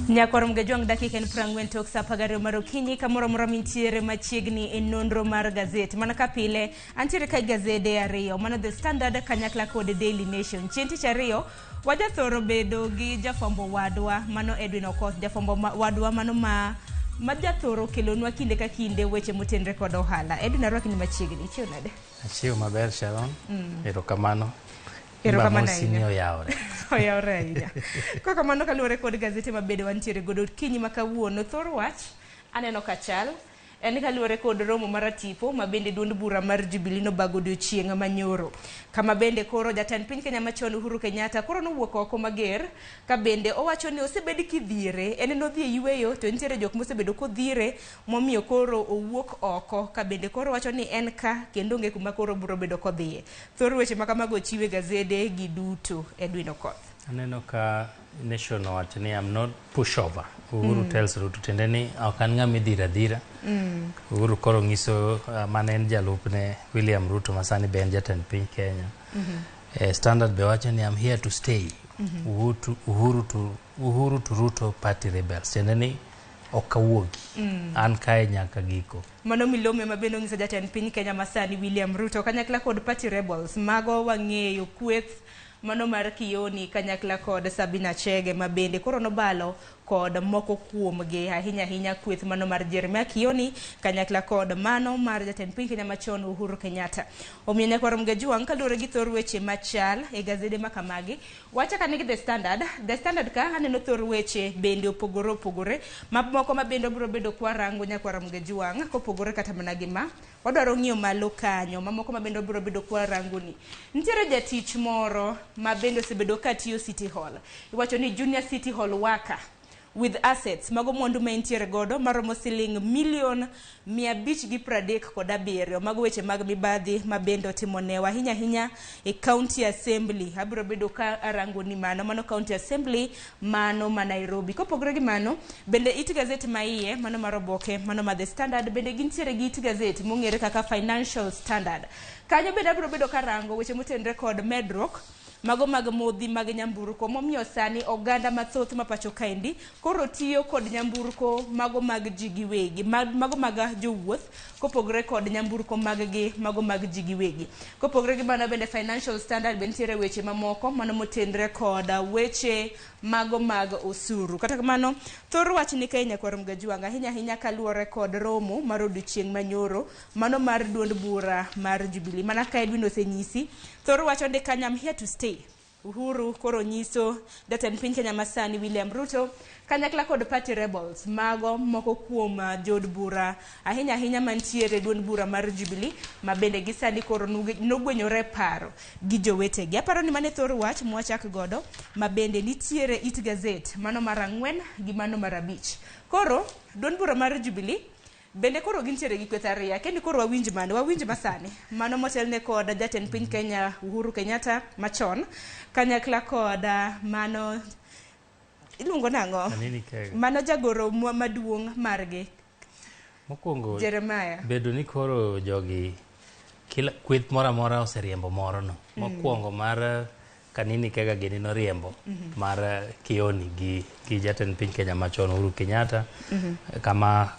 Nyakwar Mgajwang' dakika en 40 tok saa 12 mar okinyi kamoro amora mintiere machiegni e nonro mar gazet. Mana ka pile, antiere ka gazede ariyo, mano The Standard kanyakla kod Daily Nation. Chieng' tich ariyo, wajathoro bedo gi jafwambo wadwa, mano Edwin Okoth, jafwambo wadwa mano ma jathoro kelonwa kinde ka kinde weche motenre kod ohala. Edwin, arwaki ni machiegni, ichiew nade? Achiew maber, Sharon. Erokamano. Erokamano Bamosi ni ahinya. Oyawre. Oyawre ahinya. Kaka mano kaluwore kod gazete mabende wantiere godo okinyi ma kawuono, thor wach aneno ka chal en kaluwore kod romo mar atipo ma bende duond bura mar Jubilee nobago odiochieng' manyoro, kama bende koro jatend piny Kenya machon Uhuru Kenyatta koro nowuok oko mager ka bende owacho ni osebed kidhiere, en nodhi e yueyo to nitiere jok mosebedo kodhire momiyo koro owuok oko ka bende koro owacho ni en ka kendo onge kuma koro biro bedo kodhiye. Thor weche ma kamago ochiwe gazede gi duto. Edwin Okoth. Aneno ka Nation owacho ni "I'm not pushover." Uhuru tells Ruto, tiende ni ok an ng'ama idhiro adhira. Uhuru koro nyiso mane en jalupne William Ruto ma sani be en jatend piny Kenya. Standard be wacho ni "I'm here to stay." Uhuru to Ruto party rebels. Tiende ni ok awuogi. An kae nyaka giko. Mano milome ma bende onyiso jatend piny Kenya masani William Ruto kanyakla kod party rebels mago wang'eyo kweth mano mar Kioni kanyakla kod Sabina Chege ma bende koro nobalo kod moko kuomgi, ahinya ahinya kweth mano mar Jeremiah Kioni kanyakla kod mano mar jatend piny Kenya machon Uhuru Kenyatta. Omiyo nyakwar Mgajuang' kaluwore gi thor weche machal e gazede ma kamagi, wachak ane gi The Standard. The Standard ka aneno thor weche bende opogore opogore mamoko ma bende obiro bedo kwarango nyakwar Mgajuang' kopogore kata mana gi ma wadwaro ng'iyo malo kanyo mamoko ma bende obiro bedo kwarango ni nitiere jatich moro ma bende osebedo katiyo City Hall, iwacho ni junior City Hall worker with assets, mago mwandu ma entiere godo maromo siling milion 537. Mago weche mag mibadhi ma bende otimo newa ahinya ahinya e County Assembly. Abiro bedo ka arango ni mano County Assembly mano ma Nairobi. Kopogore gi mano bende it gazet ma iye mano mar oboke mano ma The Standard bende gintiere gi it gazet mong'ere kaka Financial Standard. Kanyo bende abiro bedo karango weche motenre kod medruok mago mag modhi mag nyamburko momiyo sani oganda mathoth ma pacho kaendi koro tiyo kod nyamburko mago mag ji giwegi, mago mag jowuoth kopogore kod nyamburko mag gi mago mag ji giwegi. Kopogore gi mano bende Financial Standard bende nitiere weche mamoko mano motenre kod weche mago mag osuru. Kata kamano thor wach ni kae nyakwar Mgajuang' ahinya ahinya kaluwore kod romo mar odiochieng' manyoro mano mar duond bura mar Jubilee, mana ka Edwin osenyisi thor wacho ndi kanyo "I'm here to stay." Uhuru koro nyiso jatend piny Kenya masani William Ruto kanyakla kod party rebels mago moko kuom jood bura ahinya ahinya mantiere duond bura mar Jubilee ma bende gisani koro nogwenyore paro gi jowetegi. Aparo ni mane thor wach mwachak godo ma bende nitiere it gazet mano mar 4 gi mano mar 5. Koro duond bura mar Jubilee bende koro gintiere gi kweth ariyo. Akia koro wawinj mane, wawinj masani mano motelne kod jatend piny Kenya Uhuru Kenyatta machon kanyakla kod mano iluongo nang'o? Kanini Kega. Mano jagoro maduong' margi. Mokwongo Jeremiah. Bedo ni koro jogi kila kweth moro amora oseriembo moro no. Mokwongo mar Kanini Kega gini noriembo mar Kioni gi jatend piny Kenya machon Uhuru Kenyatta, kama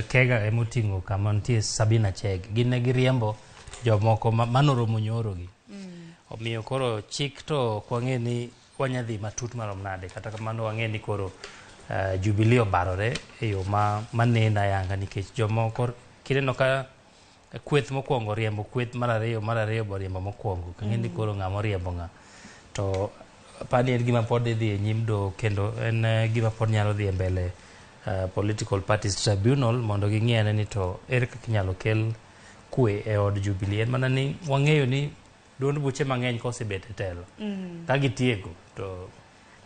Kega emoting'o kama nitie Sabina Chege. Gin ne giriembo jomoko manoromo nyoro gi. Omiyo koro chik to ok wang'e ni wanya dhi matut marom nade. Kata kamano wang'e ni koro Jubilee obarore e yo ma maneno ayanga nikech jomoko kineno ka kweth mokwongo riembo kweth mar ariyo bo riembo mokwongo, ok ang'e ni koro ng'ama oriembo ng'a to apani en gima pod idhi e nyim doho kendo en gima pod nyalo dhi e mbele political parties tribunal mondo ging'i ane ni to ere kaka inyalo kel kwe e od Jubilee. En mana ni wang'eyo ni duond buche mang'eny kosebet e telo ka gitieko to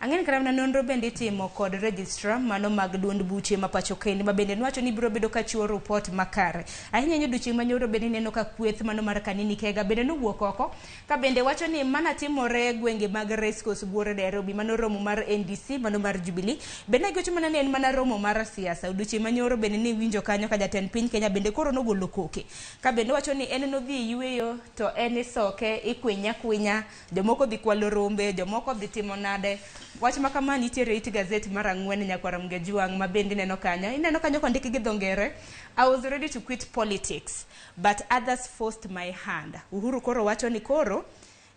Ang'e ni kata mana nonro bende itimo kod registrar mano mag duond buche ma pacho kende ma bende nwacho ni biro bedo ka chiwo ripot makare. Ahinya ahinya odiochieng' manyoro bende ineno ka kweth mano mar Kanini Kega bende nowuok oko ka bende wacho ni mana timore gwenge mag Racecourse buore Nairobi, mano romo mar NDC mano mar Jubilee bende giwacho mana ni en mana romo mar siasa. Odiochieng' manyoro bende ne iwinjo kanyo ka jatend piny Kenya bende koro nogolo koke ka bende wacho ni en nodhi e yueyo to en isoke ikwinya kwinya, jomoko dhi kwalo rombe, jomoko dhi timo nade. Wach ma kama nitiere it gazet mar ang'wen nyakwar Mgejuang' ma bende ineno kanyo. Ineno kanyo kondik gi dho ngere, I was ready to quit politics but others forced my hand. Uhuru koro wacho ni koro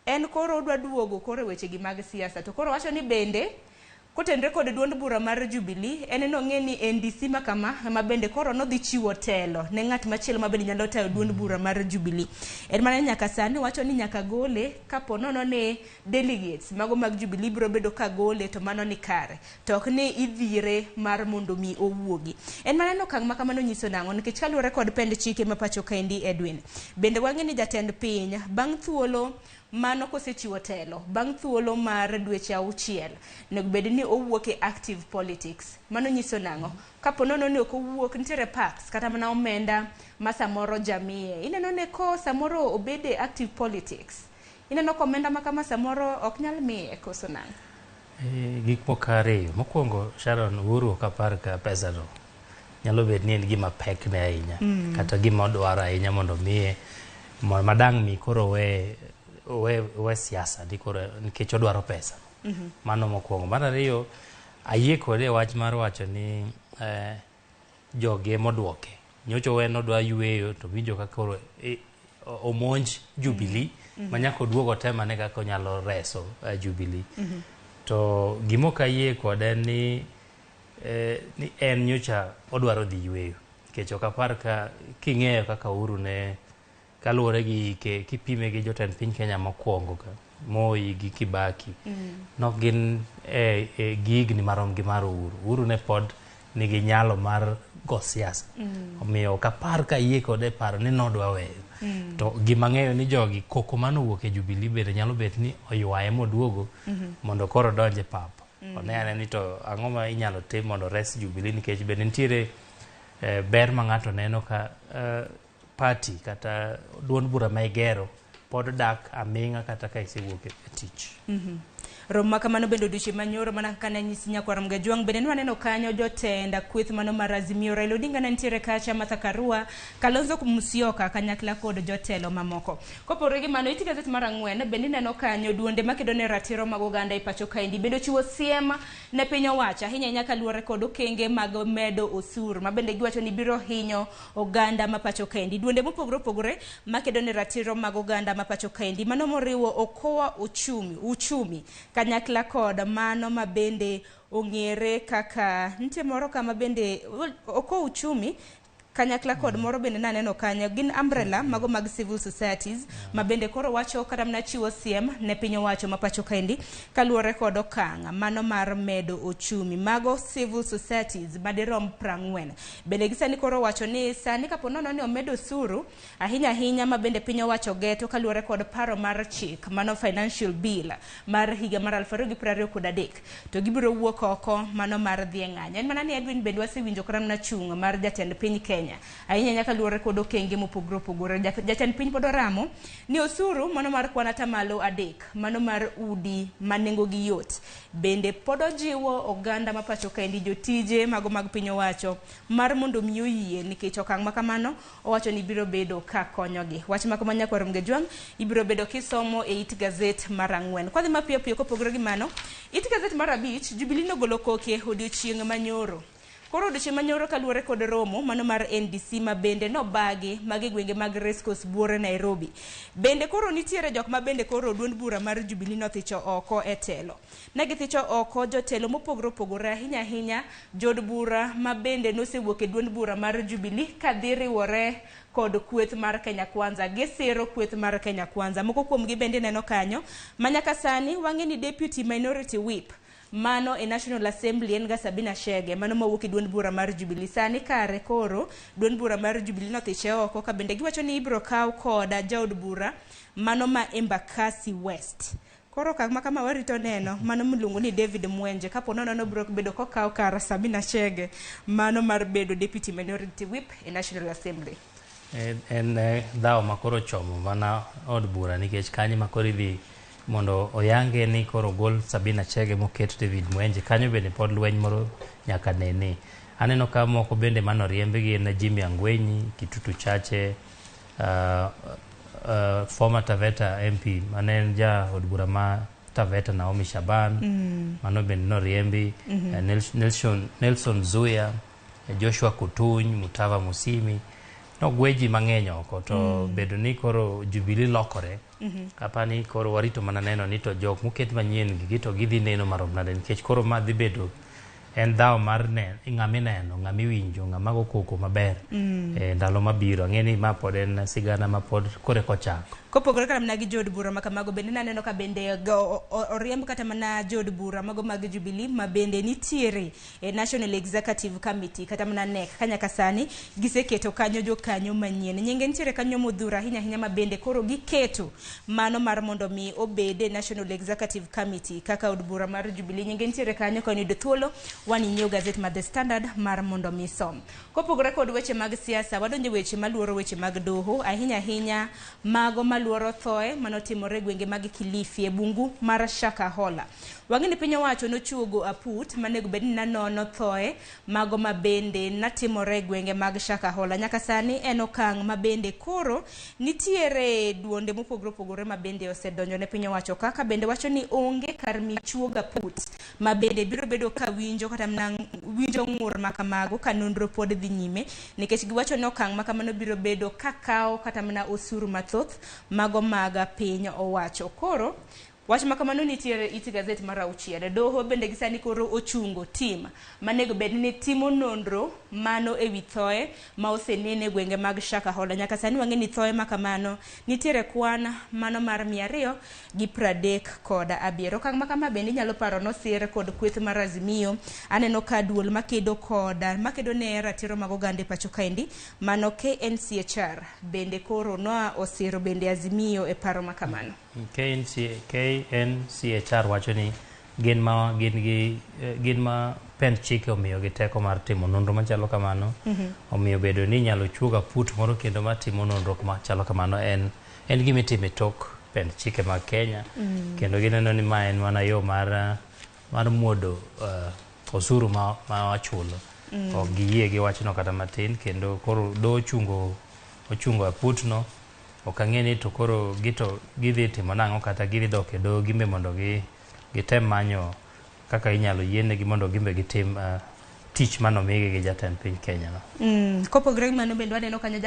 en koro odwa duogo koro e wechegi mag siasa to koro wacho ni bende kotenre kod duond bura mar Jubilee en nong'e ni NDC ma kama ema bende koro nodhi chiwo telo ne ng'at machielo ma bende nyalo tayo duond bura mar Jubilee. En mana ni nyaka sani wacho ni nyaka gole kapo nono ni delegates mago mag Jubilee biro bedo ka gole to mano ni kare to ok ni idhire mar mondo mi owuogi. En mana ni okang' ma kamano nyiso nang'o nikech kaluwore kod pend chike ma pacho kaendi Edwin. Bende wang'e ni jatend piny bang' thuolo mano kosechiwo telo bang' thuolo mar dweche auchiel onego bed ni owuok e active politics. Mano nyiso nang'o? Kapo nono ni ok owuok nitiere perks kata mana omenda ma samoro jamiye. Ineno ni ko samoro obede e active politics ineno ka omenda ma kama samoro ok nyal miye koso nang'o? Gik moko ariyo. Mokwongo Sharon, Uhuru ok apar ka pesa no nyalo bet ni en gima pek ne ahinya kata gima odwaro ahinya mondo miye madang' mi koro we siasa ni koro nikech odwaro pesa. Mano mokwongo. Mar ariyo, ayie kode e wach mar wacho ni jogi emoduoke. Nyocha owe nodwa yweyo to winjo ka koro omonj Jubilee ma nyaka oduog otem ane kaka onyalo reso Jubilee. To gima ok ayie kode en ni ni en nyocha odwaro dhi yweyo. Nikech ok apar ka king'eyo kaka Uhuru ne kaluwore gi hike kipime gi jotend piny Kenya mokwongo ka Moi gi Kibaki nok gin gi higni marom gi mar Uhuru. Uhuru ne pod nigi nyalo mar go siasa. Omiyo ok apar ka ayie kode e paro ni nodwa weyo. To gima ang'eyo ni jogi koko manowuok e Jubilee bende nyalo bet ni oywaye moduogo mondo koro odonj e pap. One ane ni to ang'o ma inyalo tim mondo res Jubilee nikech bende nitiere ber ma ng'ato neno ka party kata duond bura ma igero pod dak aming'a kata ka isewuok e tich. Romo ma kamano bende odiochieng' manyoro mana kaka ne anyisi nyakwar Mgajwang' bende nwaneno kanyo jotend kweth mano mar Azimio Raila Odinga ne nitiere kacha Martha Karua, Kalonzo Musyoka kanyakla kod jotelo mamoko. Kopogore gi mano, it gazet mar ang'wen bende ineno kanyo duonde makedo ne ratiro mag oganda e pacho kaendi bende ochiwo siem ne piny owacho ahinya ahinya kaluwore kod okenge mag medo osuru ma bende giwacho ni biro hinyo oganda ma pacho kaendi. Duonde mopogore opogore makedo ne ratiro mag oganda ma pacho kaendi mano moriwo Okoa Uchumi kanyakla kod mano ma bende ong'ere kaka nitie moro kama bende Okoa Uchumi kanyakla kod moro bende naneno kanyo gin umbrella mago mag civil societies ma bende koro wacho kata mana chiwo siem ne piny owacho ma pacho kaendi kaluwore kod okang' mano mar medo ochumi mago civil societies madirom 40. Bende gisani koro wacho ni sani kapo nono ni omedo osuru ahinya ahinya ma bende piny owacho geto kaluwore kod paro mar chik mano financial bill mar higa mar 2023 to gibiro wuok oko mano mar dhi e ng'anyo. En mana ni Edwin bende wasewinjo kata mana chung' mar jatend piny Kenya ahinya ahinya kaluwore kod okenge mopogore opogore. Jatend piny pod oramo ni osuru mano mar kwan atamalo 3 mano mar udi ma nengogi yot bende pod ojiwo oganda ma pacho kaendi jotije mago mag piny owacho mar mondo mi oyie nikech okang' ma kamano owacho ni biro bedo ka konyogi. Wach ma kama nyakwar Mgejwang' ibiro bedo kisomo e it gazet mar 4. Kwadhi mapiyo piyo kopogore gi mano, it gazet mar 5 Jubilee nogolo koke odiochieng' manyoro. Koro odiochieng' manyoro kaluwore kod romo mano mar NDC ma bende nobagi magi gwenge mag Racecourse Buore Nairobi. Bende koro nitiere jok ma bende koro duond bura mar Jubilee nothicho oko e telo. Ne githicho oko jotelo mopogore opogore ahinya ahinya jood bura ma bende nosewuok e duond bura mar Jubilee kadhi riwore kod kweth mar Kenya Kwanza. Gisiro kweth mar Kenya Kwanza. Moko kuomgi bende neno kanyo ma nyaka sani wang'e ni Deputy Minority Whip mano e National Assembly en ga Sabina Chege mano mawuok e duond bura mar Jubilee. Sani kare koro duond bura mar Jubilee nothiche oko ka bende giwacho ni ibiro kaw koda jaod bura mano ma Embakasi West. Koro okang' ma kama warito neno mano miluongo ni David Mwenje kapo nono nobiro bedo kokaw kar Sabina Chege mano mar bedo Deputy Minority Whip e National Assembly. En dhawo ma koro chomo mana od bura nikech kanyo ma koro idhi mondo oyange ni koro gol Sabina Chege moket David Mwenje kanyo bende pod lweny moro nyaka nene. Aneno ka moko bende manoriembi gin Jimmy Angwenyi, Kitutu Chache, former Taveta MP mane en ja od bura ma Taveta Naomi Shaban mano bende noriembi, Nelson Zuya, Joshua Kutuny, Mutava Musimi nogwe ji mang'eny oko to bedo ni koro Jubilee lokore. Apani koro warito mana neno ni to jok moket manyien gi to gidhi neno marom nade, nikech koro ma dhi bedo en dhawo mar ne ng'ama ineno, ng'ama iwinjo, ng'ama go koko maber e ndalo mabiro. Ang'e ni ma pod en sigana ma pod koro eka ochako. Kopogore kata mana gi jood bura ma kamago, bende naneno ka bende oriemb kata mana jood bura mago mag Jubilee ma bende nitiere e National Executive Committee kata mana NEC, ka nyaka sani giseketo kanyo jokanyo manyien. Nyinge nitiere kanyo modhuro ahinya ahinya ma bende koro giketo mano mar mondo mi obed e National Executive Committee kaka od bura mar Jubilee. Nyinge nitiere kanyo. Ka oyudo thuolo wan inyiew gazet mar The Standard mar mondo mi som. Kopogore kod weche mag siasa, wadonjo e weche maluoro weche mag doho, ahinya ahinya mago maluoro thoe manotimore e gwenge mag Kilifi e bungu mar Shakahola. Wang'e ni piny owacho nochuogo aput manego bed ni nanono thoe mago ma bende natimore e gwenge mag Shakahola. Nyaka sani en okang' ma bende koro nitiere duonde mopogore opogore ma bende osedonjo ne piny owacho, kaka bende wacho ni onge kar michuogo aput ma bende biro bedo ka winjo kata mana winjo ng'ur ma kamago ka nonro pod dhi nyime, nikech giwacho ni okang' ma kamano biro bedo ka kawo kata mana osuru mathoth mago mag piny owacho. Koro wach ma kamano nitiere it gazet mar 6. Doho bende gi sani koro ochungo tim manego bed ni timo nonro mano ewi thoe ma osenene e gwenge mag Shakahola. Nyaka sani wang'e ni thoe ma kamano nitiere kwan mano mar 237. Okang' ma kama bende inyalo paro nosir kod kweth mar Azimio. Aneno ka duol makedo kod makedo ne ratiro mag oganda e pacho kaendi, mano KNCHR, bende koro noa osiro bende Azimio e paro ma kamano. KNCHR wacho ni gin ma gin gi gin ma pend chike omiyogi teko mar timo nonro machalo kamano. Omiyo bedo ni inyalo chuog aput moro kendo matimo nonro machalo kamano en gima itimo e tok pend chike mag Kenya. Kendo gineno ni ma en mana yo mar muodo osuru ma wachulo. Ok giyie gi wachno kata matin, kendo koro do ochungo aputno. Ok ang'e ni to koro gito gidhi timo nang'o, kata gidhi dok e doho gimbe mondo gitem manyo kaka inyalo yienegi mondo gimbe gitim tich manomigi gi jatend piny Kenya no. Kopogore gi mano, bende waneno kanyo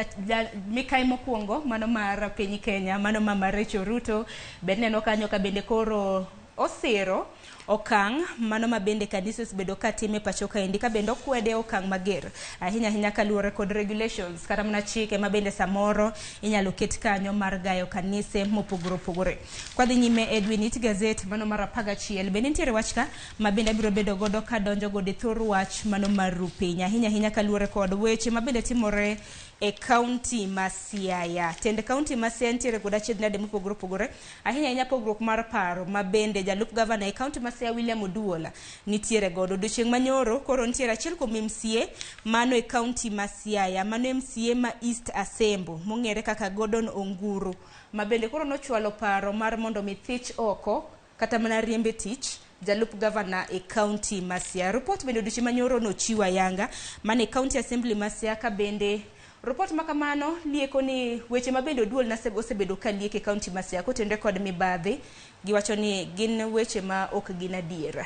mikai mokwongo mano mar piny Kenya, mano Mama Rachel Ruto, bende neno kanyo ka bende koro osiro okang' mano ma bende kanisa osebedo ka timo e pacho kaendi, ka bende okwede okang' mager ahinya ahinya kaluwore kod regulations kata mana chike ma bende samoro inyalo ket kanyo mar gayo kanise mopogore opogore. Kwadhi nyime, Edwin, it gazet mano mar 11 bende nitiere wach ka ma bende abiro bedo godo kadonjo godo e thor wach mano mar rupiny, ahinya ahinya kaluwore kod weche ma bende timore e kaunti ma Siaya. Tend kaunti ma Siaya nitiere kod achiedh nade mopogore opogore, ahinya ahinya pogruok mar paro ma bende jalup gavana e kaunti ma Siaya William Oduola nitiere godo. Odiochieng' manyoro koro nitiere achiel kuom MCA mano e kaunti ma Siaya, mano MCA ma East Asembo mong'ere kaka Gordon Onguru, ma bende koro nochwalo paro mar mondo mi thich oko kata mana riembe tich jalup gavana e kaunti ma Siaya. Report bende odiochieng' manyoro nochiwo ayanga mana e kaunti assembly ma Siaya, ka bende report ma kamano lieko ni weche ma bende Oduol osebedo ka liek e kaunti ma Siaya kotenore kod mibadhi, giwacho ni gin weche ma ok gin adiera.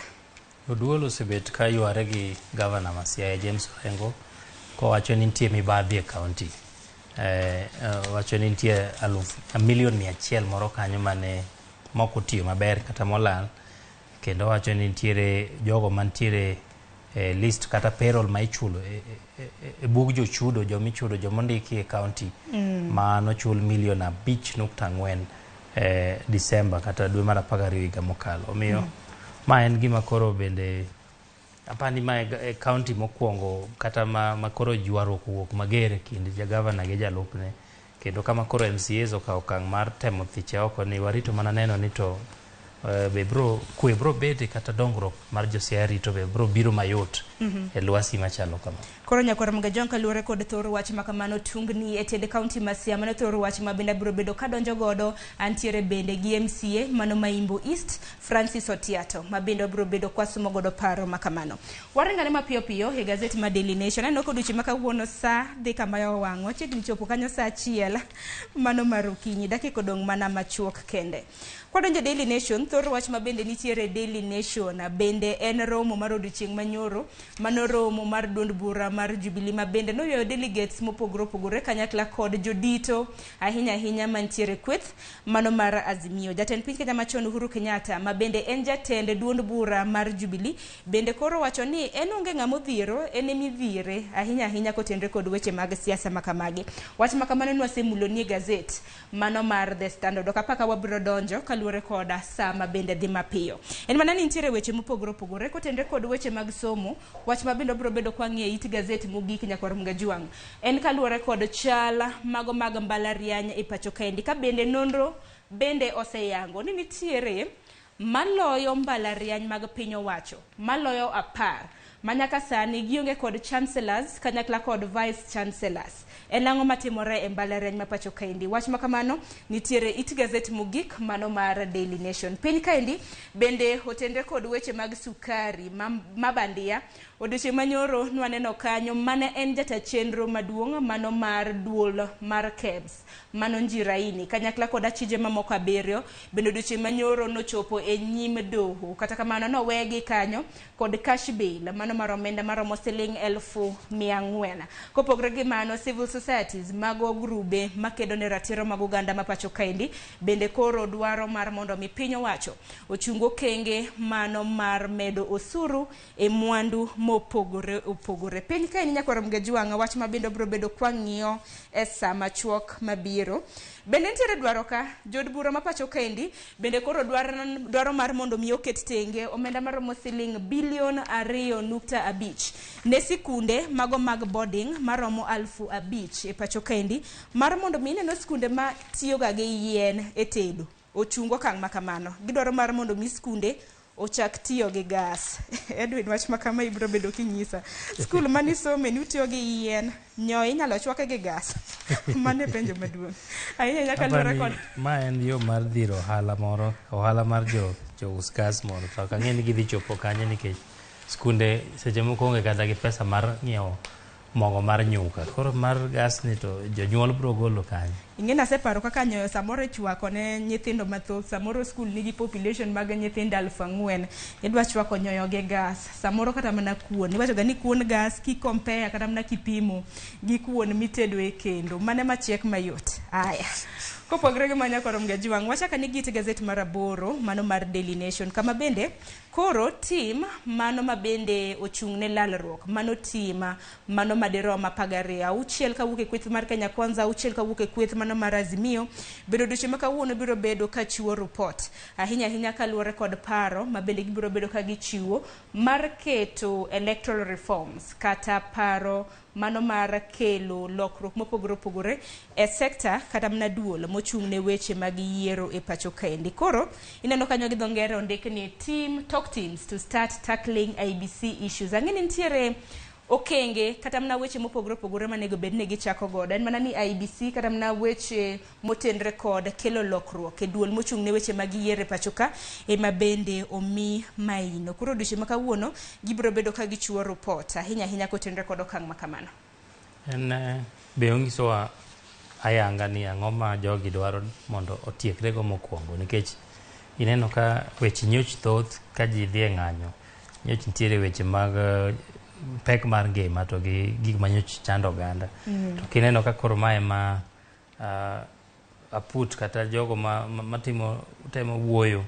Oduol osebet ka yware gi gavana ma Siaya James Orengo, kowacho ni nitie mibadhi e kaunti. Wacho ni nitie aluf milion 100 moro kanyo mane mok otiyo maber kata molal, kendo wacho ni nitiere jogo mantiere e list kata payroll ma ichulo e bug jochudo, jomichudo, jomondiki e kaunti ma nochul milion 5.4 e Disemba kata dwe mar 12 higa mokalo. Omiyo ma en gima koro bende apani ma e kaunti mokwongo kata ma koro ywaruok owuok mager e kind gavana gi jalupne, kendo kama koro MCAs okawo okang' mar temo thiche oko ni warito mana neno ni to be bro kwe bro bede kata dongruok mar jo Siaya rito be bro biro mayot e lwasi machalo kama. Koro nyakwar Mgajong, kaluwore kod thor wach ma kamano, tungni e tiend kaunti ma Siaya, mano thor wach ma bende abiro bedo kadonjo godo. Antiere bende gi MCA mano Maimbo East Francis Otiato, ma bende wabiro bedo kwasomo godo paro ma kamano. Waringane mapiyo piyo e gazet ma Daily Nation. Aneno ka odiochieng' ma kawuono sa dhi kama owang', wachiegni chopo kanyo sa 1 mano mar okinyi, dakika odong' mana machuok kende. Kwadonjo Daily Nation, thor wach ma bende nitiere Daily Nation bende en romo mar odiochieng' manyoro, mano romo mar duond bura mar Jubilee ma bende noywayo delegates mopogore opogore kanyakla kod jodito ahinya ahinya mantiere kweth mano mar Azimio. Jatend piny Kenya machon Uhuru Kenyatta ma bende en jatend duond bura mar Jubilee bende koro wacho ni en onge ng'ama odhiero, en emidhiere ahinya ahinya kotenre kod weche mag siasa makamagi. Wach makamano nwasemulo nie gazet mano mar The Standard. Ok apaka wabiro donjo kaluwore koda saa ma bende dhi mapiyo. En mana ni nitiere weche mopogore opogore kotenre kod weche mag somo. Wach ma bende wabiro bedo kwang'iyo e it gazet mogik nyakwar Mgajwang' en kaluwore kod chal mago mag mbalariany e pacho kaendi, ka bende nonro bende oseyango ni nitiere maloyo mbalariany mag piny owacho maloyo 10 manyaka sani gionge kod chancellors kanyakla kod vice chancellors. En ang'o matimore e mbalariany ma pacho kaendi? Wach ma kamano nitiere it gazet mogik mano mar Daily Nation. Piny kaendi bende otenre kod weche mag sukari ma bandia. Odiochieng' manyoro nwaneno kanyo mane en jata chenro maduong' mano mar duol mar KEBS mano Njiraini kanyakla kod achije mamoko 7 bende odiochieng' manyoro nochopo e nyim doho. Kata kamano nowegi kanyo kod cash bail mano mar omenda maromo siling 400,000. Kopogore gi mano, civil societies mago grube makedo ne ratiro mag oganda ma pacho kaendi bende koro dwaro mar mondo mi piny owacho ochung okenge mano mar medo osuru e mwandu mopogore opogore. Piny kaendi nyakwar Mgajwang' wach ma bende obiro bedo kwang'iyo e saa machuok mabiro. Bende nitiere dwaro ka jood bura ma pacho kaendi bende koro dwaro mar mondo mi oket tenge omenda maromo siling bilion 2.5 ne sikunde mago mag boarding maromo 5,000 e pacho kaendi mar mondo mi ineno sikunde ma tiyoga gi yien e tedo ochung okang' makamano. Gidwaro mar mondo mi sikunde ochak tiyo gi gas. Edwin, wach makama ibiro bedo kinyisa. Skul manisome ni utiyo gi yien, nyoyo inyalo chwake gi gas. Mano e penjo maduong'. Ahinya ahinya kaluwore kod Ma en yo mar dhiro ohala moro, ohala mar jo us gas moro. To ok ang'e ni gidhi chopo kanye nikech skunde seche moko onge kata gi pesa mar ng'iewo mogo mar nyuka. Koro mar gas ni to jonyuol biro golo kanye? Ing'e naseparo kaka nyoyo samoro ichwako ne nyithindo mathoth, samoro skul nigi population mag nyithindo 4,000, idwa chwako nyoyo gi gas, samoro kata mana kuon, iwacho ga ni kuon gas ki compare kata mana kipimo gi kuon mitedo e kendo, mane machiek mayot. Aya. Kopogore gi mano nyakwar Mgajwang', wachak ane gi it gazet mar 8 mano mar Daily Nation, kama bende koro tim mano ma bende ochung' ne lalruok, mano tim mano madirom 12, 6 kawuok e kweth mar Kenya Kwanza, 6 kawuok e kweth mano mar Azimio, bende odiochieng' ma kawuono biro bedo ka chiwo report ahinya ahinya kaluwore kod paro ma bende gibiro bedo ka gichiwo mar keto electoral reforms kata paro mano mar kelo lokruok mopogore opogore e sekta kata mana duol mochung' ne weche mag yiero e pacho kaendi. Koro ineno kanyo gi dho ngere ondik ni team talk teams to start tackling IEBC issues. Ang'e ni nitiere okenge kata mana weche mopogore opogore manego bed ni gichako godo. En mana ni IEBC kata mana weche motenre kod kelo lokruok e duol mochung' ne weche mag yiero e pacho ka ema bende omi maino. Koro odiochieng' ma kawuono gibiro bedo ka gichiwo report ahinya ahinya kotenre kod okang' ma kamano. En be onyisowa ayanga ni ang'o ma jogi dwaro mondo otiekre go mokwongo, nikech ineno ka weche nyoch thoth ka ji dhi e ng'anyo. Nyoch nitiere weche mag pek mar ngima to gi gik ma nyoch chando oganda. To kineno ka koro mae ma aput kata jogo ma temo wuoyo,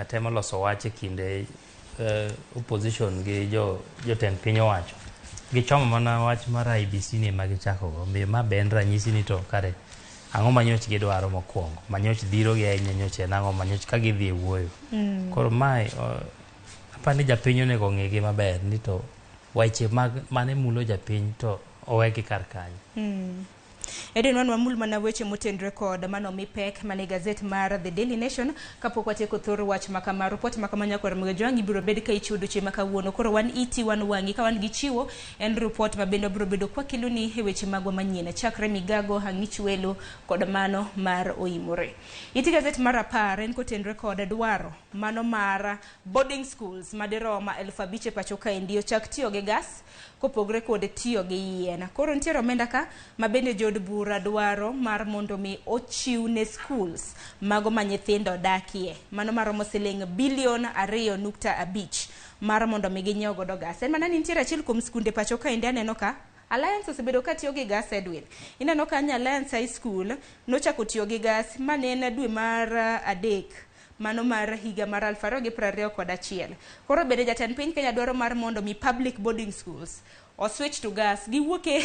temo loso wach e kinde opposition gi jotend piny owacho. Gichomo mana wach mar IEBC ni ema gichako go. Omiyo ma be en ranyisi ni to kare ang'o ma nyoch gidwaro mokwongo. Ma nyoch dhiro gi ahinya nyoch en ang'o ma nyoch ka gidhi e wuoyo. Koro mae apani japiny onego ong'igi maber ni to weche mag mane mulo japiny to owegi kar kanyo. Edwin, wan wamul mana weche motenre kod mano mi pek mane gazet mar The Daily Nation kapok watieko thor wach makama. Report makama nyakwar Mgajwang' ibiro bed ka ichiwo odiochieng' ma kawuono. Koro wan iti wan wang'i ka wan gi chiwo en report ma bende wabiro bedo kwakeloni e weche magwa manyien chakre migago ang'ich welo kod mano mar oimore. Iti gazet mar 10 en kotenre kod dwaro mano mar boarding schools madirom 5,000 e pacho kaendi ochak tiyo gi gas kopogre kod tiyo gi yien. Koro nitiere omenda ka ma bende jood bura dwaro mar mondo mi ochiw ne schools mago ma nyithindo dakie. Mano maromo siling bilion 2.5 mar mondo mi ginyiew godo gas. En mana ni nitiere achiel kuom skunde pacho kaendi aneno ka Alliance osebedo ka tiyo gi gas Edwin. Ineno kanyo Alliance High School nochako tiyo gi gas mane en dwe mar 3 mano mar higa mar 2021. Koro bende jatend piny Kenya dwaro mar mondo mi public boarding schools o switch to gas. Giwuok e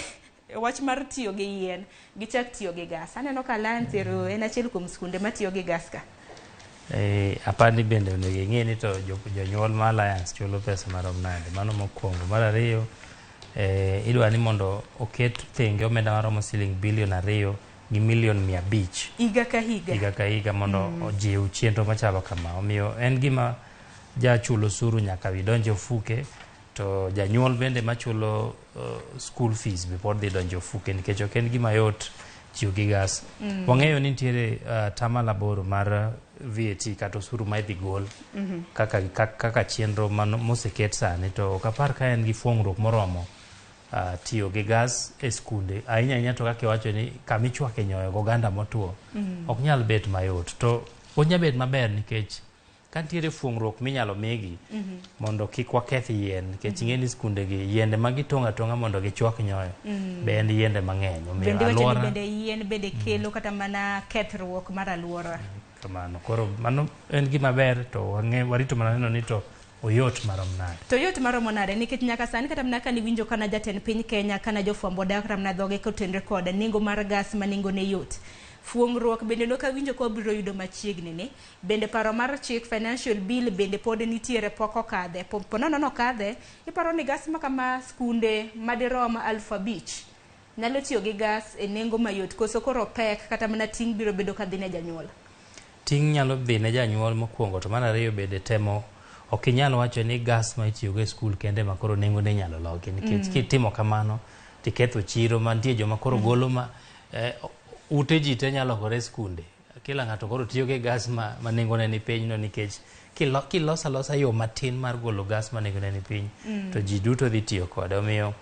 wach mar tiyo gi yien, gichak tiyo gi gas. Aneno ka Alliance ero en achiel kuom skunde matiyo gi gas ka. Apani bende onego ing'e ni to jonyuol ma Alliance chulo pesa marom nade. Mano mokwongo. Mar ariyo, idwa ni mondo oket thenge omenda maromo siling bilion 2 gi milion 500 higa ka higa. Higa ka higa mondo ojiw chenro machalo kama. Omiyo en gima jachulo osuru nyaka donj e ofuke, to janyuol bende machulo school fees be pod dhi donjo e ofuke, nikech ok en gima yot tiyo gi gas. Wang'eyo ni nitiere tamalo 8 mar VAT kata osuru ma idhi gol kaka chenro moseket sani, to ok apar ka en gi fuong'ruok moromo tiyo gi gas e skunde ahinya ahinya, to kaka iwacho ni kama ichwake nyoyo goganda motuo ok nyal bet mayot, to onya bet maber nikech ka nitiere fuong'ruok minyalo migi mondo kik waketh yien, nikech ing'e ni skunde gi yiende ma gitong'o atong'a mondo gichwak nyoyo be en yiende mang'eny. Omiyo Bende wacho ni alwora bende yien bende kelo kata mana kethruok mar alwora. Kamano. Koro mano en gima ber, to wang'e warito mana neno ni to oyot marom nade. To yot maromo nade, nikech nyaka sani kata mana kane iwinjo kana jatend piny Kenya kana jofwambo dak kata mana dhoge kotenre kod nengo mar gas ma nengo ne yot. Fuong'ruok bende nok awinjo ka wabiro yudo machiegni ni. Bende paro mar chik financial bill bende pod nitiere pok okadhe. Po nono nokadhe, iparo ni gas ma kama skunde madirom 5,000 nyalo tiyo gi gas e nengo mayot, koso koro pek kata mana ting' biro bedo ka dhi ne janyuol? Ting' nyalo dhi ne janyuol mokwongo, to mar ariyo bende temo ok inyal wacho ni gas ma itiyogo e skul kende ma koro nengone inyalo loki, nikech kitimo kamano tiketho chiro mantie joma koro golo ma ute ji te nyalo lokore skunde, kila ng'ato koro tiyo gi gas ma nengone ni piny no, nikech kiloso alosa yo matin mar golo gas ma nengone ni piny to ji duto dhi tiyo kode. Omiyo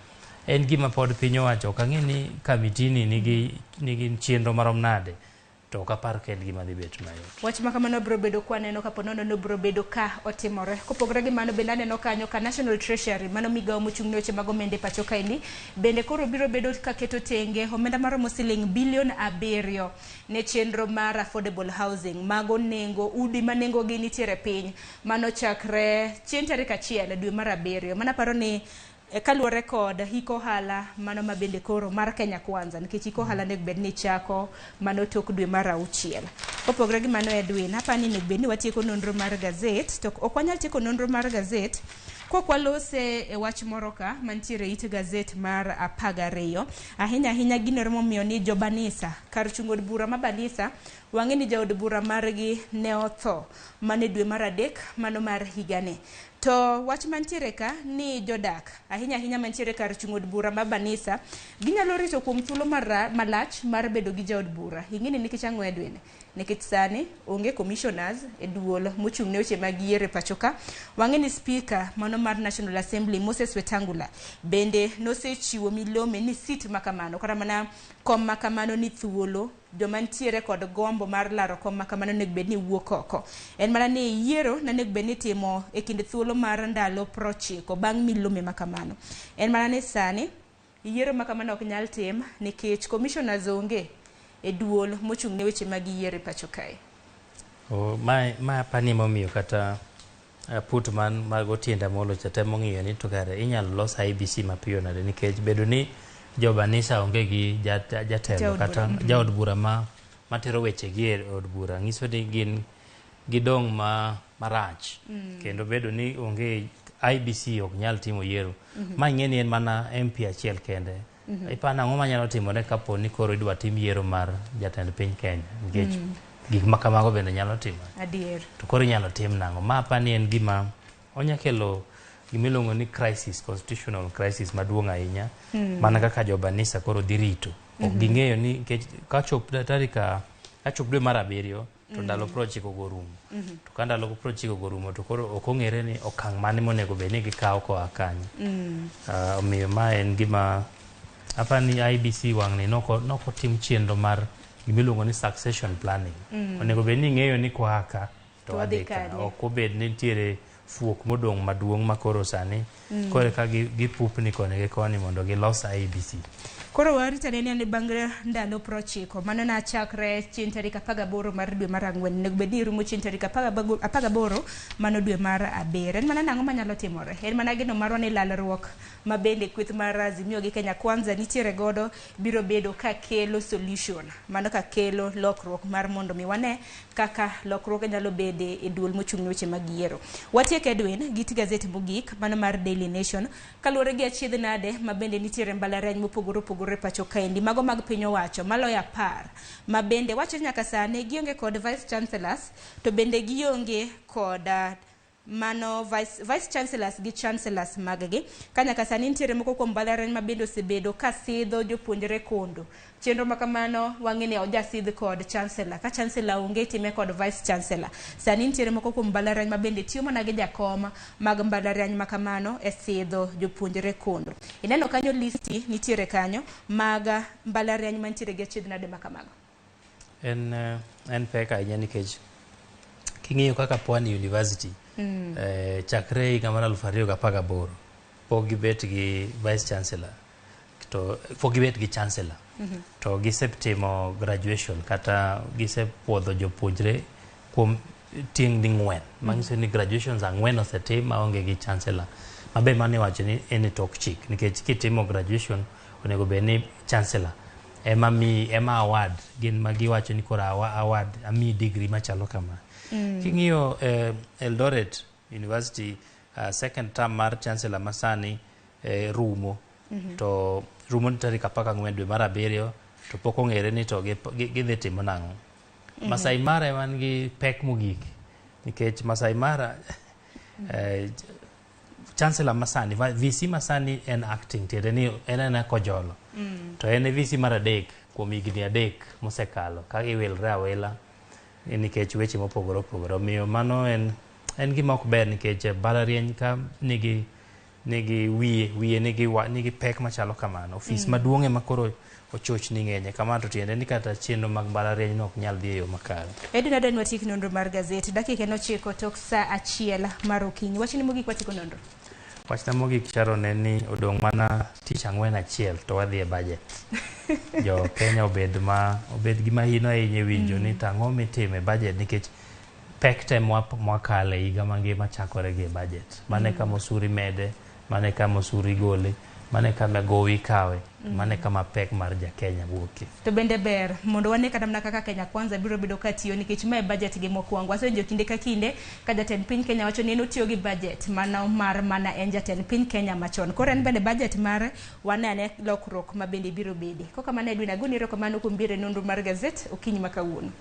en gima pod piny owacho ok ang'e ni kamitini nigi chenro marom nade, to ok apar ka en gima dhi bet mayot. Wach ma kamano biro bedo kwa neno kapo nono no biro bedo ka otimore. Kopogore gi mano bende aneno kanyo ka National Treasury, mano migawo mochung' ne weche mag omenda e pacho kaendi, bende koro biro bedo ka keto tenge omenda maromo siling bilion 7 ne chenro mar affordable housing. Mago nengo udi ma nengo gi nitiere piny, mano chakre chieng' tarik 1 dwe mar 7. Mano aparo ni kaluwore kod hik ohala mano ma bende koro mar Kenya Kwanza, nikech hik ohala onego bed ni chako mano tok dwe mar 6. Kopogore gi mano Edwin, apani onego bed ni watieko nonro mar gazet, to ok wanyal tieko nonro mar gazet kok walose e wach moro ka mantiere it gazet mar 12. Ahinya ahinya gino momiyo ni jo Banisa, kar chung' od bura ma Banisa, wang'e ni jaod bura margi ne otho mane dwe mar 3 mano mar higani. To wach mantiere ka ni jodak ahinya ahinya mantiere kar chung' od bura ma Banisa ginyalo rito kuom thuolo malach mar bedo gi jaod bura. Ing'e ni nikech ang'o Edwin? Nikech sani onge commissioners e duol mochung' ne weche mag yiero e pacho ka. Wang'e ni speaker mano mar National Assembly Moses Wetangula bende nosechiwo milome ni seat makamano kata mana kom makamano ni thuolo joma nitiere kod gombo mar laro kom makamano onego bed ni wuok oko. En mana ni yiero ne onego bed ni itimo e kind thuolo mar ndalo 90 bang' milome makamano. En mana ni sani yiero makamano ok nyal tim nikech commissioners onge e duol mochung' ne weche mag yiero e pacho kae. Ma apani momiyo kata put man mag Otiende Amollo cha temo ng'iyo ni to kare inyalo los IEBC mapiyo nade, nikech bedo ni jo Banisa onge gi jatelo kata jaod bura matero wechegi e od bura nyiso ni gin gidong' marach, kendo bedo ni onge IEBC ok nyal timo yiero. Ma ing'e ni en mana MP achiel kende. Iparo ang'o manyalo timore kapo ni koro idwa tim yiero mar jatend piny Kenya, nikech gik ma kamago bende nyalo timore. Adier. To koro inyalo tim nang'o? Ma apani en gima onya kelo gimiluongo ni crisis, constitutional crisis maduong' ahinya, mana kaka jo Banisa koro dhi rito. Ok ging'eyo ni nikech kachop tarika kachop dwe mar 7 to ndalo 90 go rumo. To ka ndalo 90 go rumo to koro ok ong'ere ni okang' mane monego bed ni gikawo koa kanyo. Omiyo ma en gima Aparo ni IEBC wang'ni nokotim chenro mar gimiluongo ni succession planning. Onego bed ni ing'eyo ni koa ka to wadhi ka. Ok obed ni nitiere fuok modong' maduong' ma koro sani koro ka gipupni koni gi koni mondo gilos IEBC. Koro warito ane ni bang' ndalo 90 mano nachakre chieng' tarik 18 mar dwe mar ang'wen, onego bed ni rumo chieng' tarik 18 mano dwe mar abiriyo. En mana nang'o manyalo timore? En mana geno marwa ni lalruok ma bende kweth mar Azimio gi Kenya Kwanza nitiere godo biro bedo ka kelo solution, mano ka kelo lokruok mar mondo mi wane kaka lokruok nyalo bede e duol mochung' ne weche mag yiero. Watiek Edwin gi gazet mogik mano mar Daily Nation kaluwore gi achiedh nade ma bende nitiere mbalariany mopogore opogore pacho kaendi, mago mag piny owacho maloyo 10 ma bende wacho nyaka sani gionge kod vice chancellors to bende gionge kod mano vice chancellors gi chancellors mag gi. Ka nyaka sani nitiere moko kuom mbalariany ma bende osebedo ka sidho jopuonjre kondo. Chenro ma kamano wang'e ni ojasidh kod chancellor, ka chancellor onge itime kod vice chancellor. Sani nitiere moko kuom mbalariany ma bende tiyo mana gi jakom mag mbalariany ma kamano e sidho jopuonjre kondo. Ineno kanyo listi nitiere kanyo mag mbalariany mantiere gi achiedh nade ma kamago. En pek ahinya nikech king'iyo kaka Pwani University chakre higa mar 2018 pok gibet gi vice chancellor to pok gibet gi chancellor to gisetimo graduation kata gisepuodho jopuonjre kuom tieng' ding'wen, manyiso ni graduations 4 osetim maonge gi chancellor. Mabe mano iwacho ni en e tok chik nikech kitimo graduation onego bed ni chancellor ema mi ema award gin ma giwacho ni koro award amiyi degree machalo kama. King'iyo Eldoret University, second term mar chancellor masani rumo to rumo tarik 14 dwe mar abiriyo to pok ong'ere ni to gidhi timo nang'o. Masai Mara ema nigi pek mogik nikech Masai Mara chancellor masani VC masani en acting, tiende ni en ena kojolo to en e VC mar 3 kuom higni 3 mosekalo ka giwilre awila nikech weche mopogore opogore. Omiyo mano en gima ok ber nikech mbalariany ka nigi wiye nigi pek machalo kamano. Ofis maduong' ema koro ochochni ng'enye kamano to tiende ni kata chenro mag mbalariany no ok nyal dhi e yo makare. Edwin adwa ni watiek nonro mar gazet dakika en 9 tok sa 1 mar okinyi. Wachni mogik watieko nonro. Wachna mogik Sharon en ni odong' mana tich ang'wen achiel to wadhi e budget. Jo Kenya obed gi mahino ahinya e winjo ni tang'o mitimo e budget nikech pek te mwakale higa mangima chakore gi e budget. Mano e kama osuru imede, mano e kama osuru igole, mano e kama gowi ikawe, mano e kama pek mar ja Kenya wuokie. To bende ber mondo wane kata mana kaka Kenya Kwanza biro bedo ka tiyo nikech mae budget gi mokwongo. Wasewinjo kinde ka kinde ka jatend piny Kenya wacho ni en otiyo gi budget mano mar mana en jatend piny Kenya machon. Koro en bende budget mare wane ane lokruok ma bende biro bede. Kokamano Edwin agoni erokamano kuom biro e nonro mar gazet okinyi ma kawuono.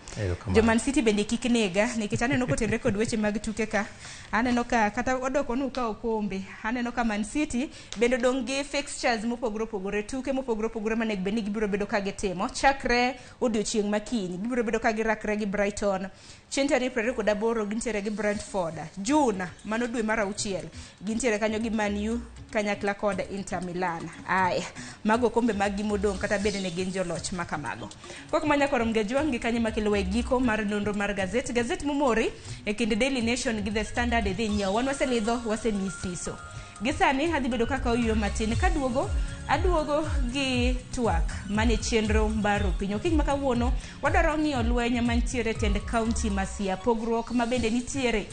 Jo Man City bende kik nega nikech aneno kotenre kod weche mag tuke ka. Aneno ka kata odoko nu ka okombe. Aneno ka Man City bende odong' gi fixtures mopogore opogore, tuke mopogore opogore manego bed ni gibiro bedo ka gitimo chakre odiochieng' makiny. Gibiro bedo ka girakre gi Brighton chieng' tarik 28 gintiere gi Brentford. June mano dwe mar 6 gintiere kanyo gi Man U kanyakla kod Inter Milan. Aya, mago okombe mag gi modong' kata bende ne gin joloch makamago. Kok manya korom gajwang' gi kanyo makelo e giko mar nonro mar gazet. Gazet momori e kind Daily Nation gi The Standard idhi nyiewo. Wan waselidho, wasemiyi siso. Gi sani adhi bedo kaka oyuyo matin kaduogo aduogo gi twak mane chenro mbaro piny. Okinyi ma kawuono wadwaro ng'iyo lweny mantiere tend kaunti ma Siaya, pogruok ma bende nitiere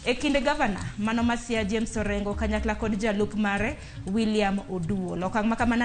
e kind gavana mano ma Siaya James Orengo kanyakla kod jalup mare William Oduol. Okang' ma kamano